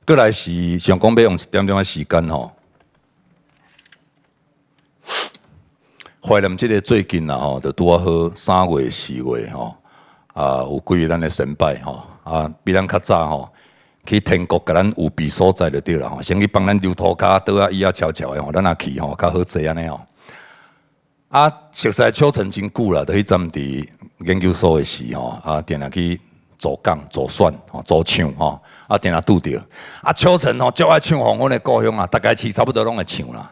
閣來是想講欲用一點鐘的時間吼，懷念這个最近啦吼，就拄仔好3月4月吼，啊有幾位咱的先輩吼，啊比咱較早吼，去天國共咱預備所在就對啦吼，先去幫咱留塗跤桌仔椅仔悄悄的吼，咱若去吼較好坐按呢吼。啊，熟似秋成真久啦，就彼陣佇研究所的時吼，啊，定定去組講、組選、吼、組唱吼，啊，定定拄著。啊，秋成吼，足愛唱黃昏的故鄉啊，逐家市差不多攏會唱啦。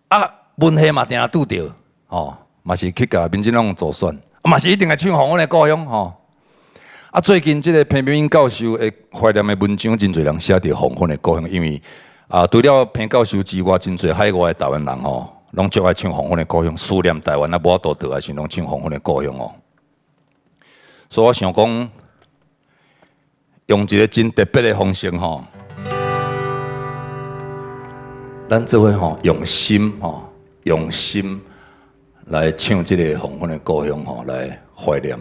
啊，文系嘛定定拄著，吼，嘛是去共民進黨助選，嘛是一定會唱黃昏的故鄉吼。啊，最近這个彭明敏教授的懷念的文章，真濟人寫著黃昏的故鄉，因為啊，除了彭教授之外，真濟海外的台灣人吼，攏足愛唱黃昏的故鄉，思念台灣啊，無法度倒來時，攏唱黃昏的故鄉哦。所以我想講，用一个真特別的方式吼，咱做伙吼用心吼，用心來唱這个黃昏的故鄉吼，來懷念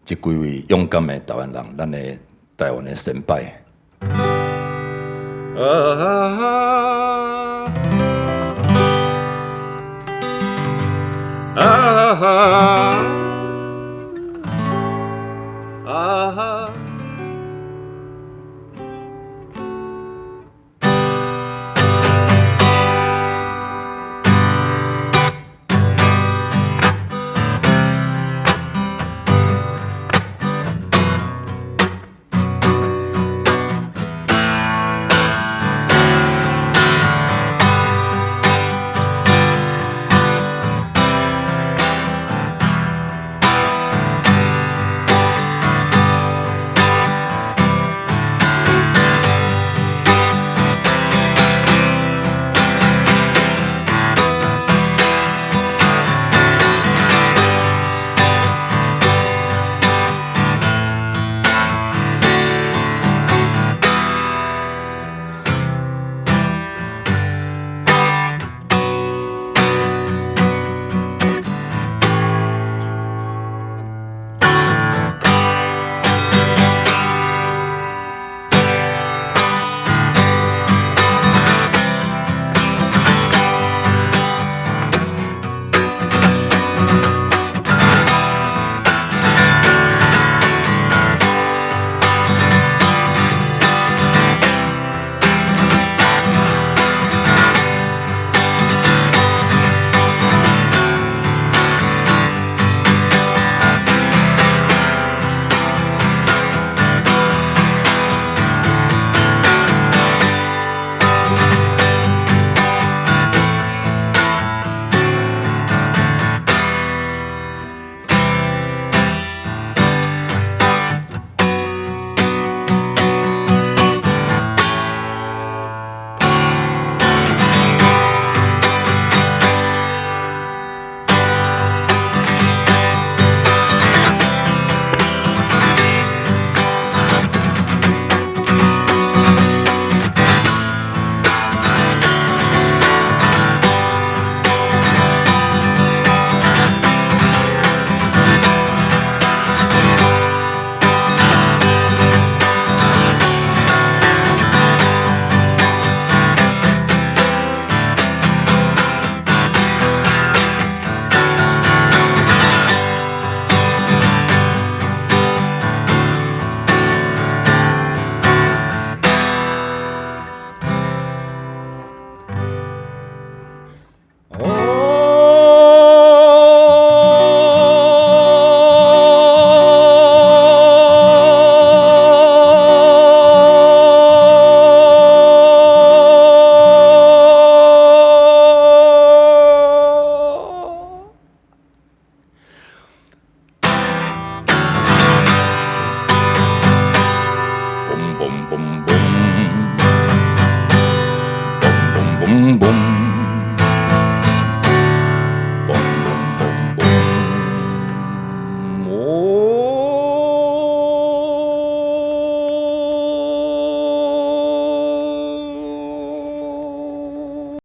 這幾位勇敢的台灣人，咱的台灣的先輩。啊啊啊！